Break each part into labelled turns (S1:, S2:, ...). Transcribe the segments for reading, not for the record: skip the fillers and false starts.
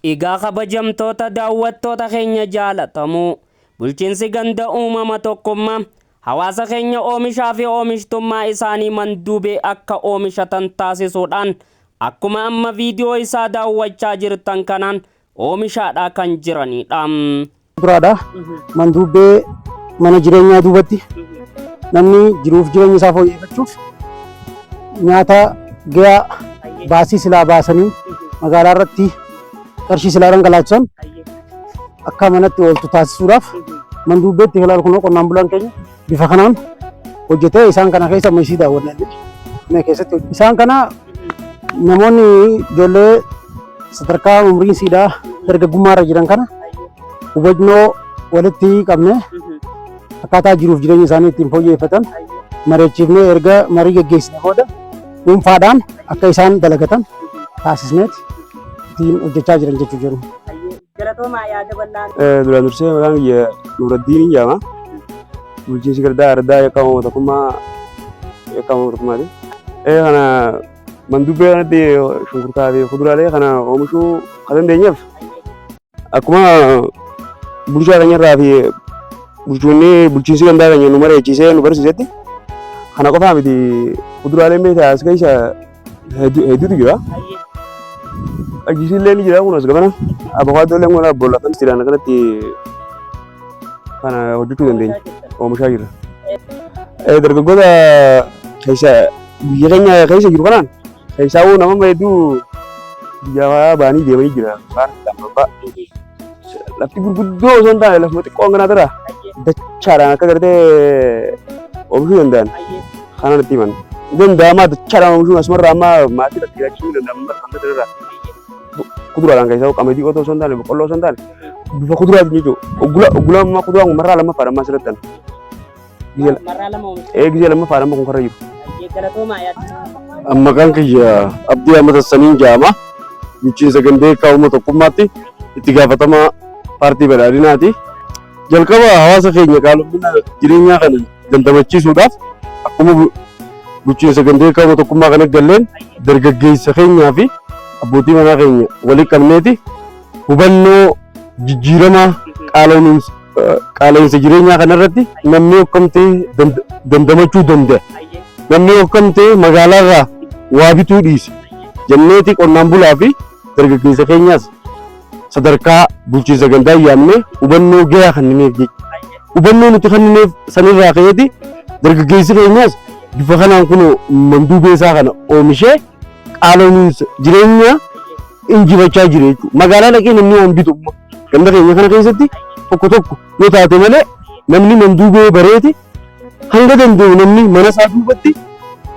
S1: Egaa kabajamtoota daawwattoota keenya jaalatamoo, bulchiinsi ganda uumama tokkummaa hawaasa keenya oomishaa fi oomishtummaa isaanii manduubee akka oomishatan taasisuudhaan akkuma amma viidiyoo isaa daawwachaa jirtan kanaan oomishaadhaa kan jiranidha.
S2: Duraadha. Manduubbee mana jireenyaa duubatti namni jiruuf jireenya isaa fooyyeffachuuf nyaata gahaa baasii silaa baasanii magaalaa irratti qarshii silaa dhangalaachisan akka manatti ooltu taasisuudhaaf manduubbeetti ilaal kunoo qonnaan bulaan keenya bifa kanaan hojjetee isaan kana keessa maisii daawwanna illee keessatti isaan kana namoonni ijoollee sadarkaa umriin siidhaa dargaggummaa irra jiran kana hubannoo walitti qabne akkaataa jiruuf jireenya isaanii ittiin fooyyeffatan mari'achiifnee erga marii geggeessine booda dhuunfaadhaan akka isaan dalagatan taasisneeti ittiin hojjechaa jiran jechuu jiru.
S1: Galatoomaa yaada bal'aan.
S3: Duraan dursee maqaan kiyya Nuuraddiin jedhama. Bulchiinsi gandaa ardaa yakka uumama tokkummaa yakka uumama tokkummaati. Kana mandubbee kanatti shunkurtaa fi kuduraalee kana oomishuu kan dandeenyeef akkuma bulchaa keenyarraa fi bulchoonni bulchiinsi gandaa keenya nu mari'achiisee nu barsiisetti kana qofaa miti kuduraaleen beektaa as keessa hedduutu jira. Ajjiisiillee ni jira kun as gamana. Abokaadoo illee kun boolla kan siidhaan akkanatti kana hojjechuu dandeenya. Oomishaa jirra. Dargaggoota keessa biyya keenya keessa jiru kanaan keessaawuu nama hedduu biyya ba'anii deemanii jira. Baar lafti gurguddoo osoo hin taane lafuma xiqqoo hanganaa irraa dachaadhaan akka gartee oomishuu danda'an kana natti himan. Danda'amaa dachaadhaan oomishuun asumarraa amma maatii irratti jiraachisuu ni danda'ama kan irraa. Kuduraadhaan keessaa qamadii qotuu osoo hin taane boqqolloo osoo hin taane bifa kuduraatiin jechuudha. Oggula oggula ammaa kuduraan kun marraa lammaffaadha ammaa asirratti ana.
S1: Marraa lama oomisha.
S3: Ee gisee lammaffaadha amma kun karra jiru.
S1: Galatoomaa yaada.
S4: Maqaan kiyya Abdii Ahmad Hassaniin jedhama. Bulchiinsa gandee kaa'uma tokkummaatti itti gaafatamaa paartii badhaadhinaati. Jalqaba hawaasa keenya qaalomina jireenyaa kana dandamachiisuudhaaf akkuma bulchiinsa gandee kaa'uma tokkummaa kana galleen dargaggeessa keenyaa fi abbootii manaa keenya walitti qabneeti hubannoo jijjiiramaa qaala'insa jireenyaa kanarratti namni akkamtee dandamachuu danda'a. Namni akkamtee magaalaarraa waa bituu dhiise jenneeti qonnaan bulaa fi dargaggeessa keenyaas sadarkaa bulchiinsa gandaa yaamnee hubannoo gahaa kennineef jechuudha. Hubannoo nuti kennineef sanirraa ka'eeti dargaggeessi keenyaas bifa kanaan kun manduubee isaa kana oomishee qaala'insa jireenyaa injifachaa jira jechuudha. Magaalaa dhaqee namni waan bitu amma ganda keenya kana keessatti tokko tokko yoo taate malee namni manduubee bareeti hanga danda'u namni mana isaa duubatti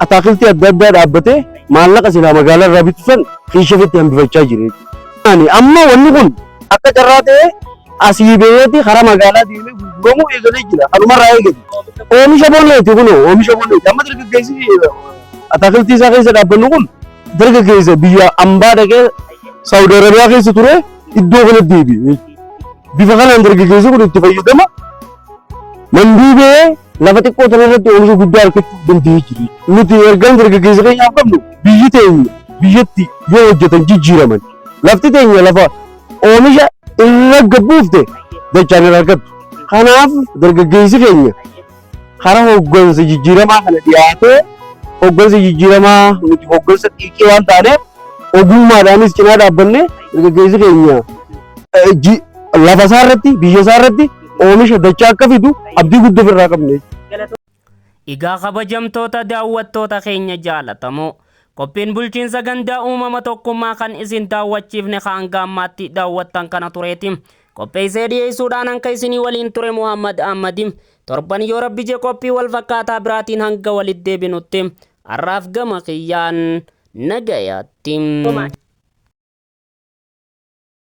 S4: ataakiltii adda addaa dhaabbatee maallaqa silaa magaalaa irraa bitu san kiisha ofitti hambifachaa jira jechuudha. Ani amma wanni kun akka carraa ta'ee asii baheeti karaa magaalaa deemee gurguramuu eegalee jira. Kanumarraa eegale. Oomisha boneeti kunoo oomisha boneeti. Amma dargaggeessi ataakiltii isaa keessa dhaabbannu kun dargaggeessa biyya ambaa dhaqee Saawudi Arabiyaa keessa ture iddoo kanatti deebi'e. Bifa kanaan dargaggeessi kun itti fayyadama. Manduubee lafa xiqqoo tana irratti oomisha guddaa argachuu danda'ee jira. Nuti ergaan dargaggeessa keenyaaf qabnu biyyi teenya biyyatti yoo hojjetan jijjiiraman lafti teenya lafa oomisha irra gabbuufte dachaan irra argattu. Kanaaf dargaggeessi keenya karaa hooggansa jijjiiramaa kana dhiyaatee hooggansa jijjiiramaa nuti hooggansa xiiqii waan taaneef ogummaadhaanis cinaa dhaabbannee dargaggeessi keenya lafa isaa irratti biyya isaa irratti oomisha dachaa akka fidu abdii guddaa ofirraa qabne.
S1: Egaa kabajamtoota daawwattoota keenya jaalatamoo qophiin bulchiinsa gandaa uumama tokkummaa kan isin daawwachiifne hanga ammaatti daawwattan kana tureeti. Qopheessee dhiyeessuudhaan hanga isinii waliin ture Muhammad Ahmadi. Torban yoo rabbi je qophii wal fakkaataa biraatiin hanga walitti deebinutti har'aaf gama kiyyaan nagayaatti.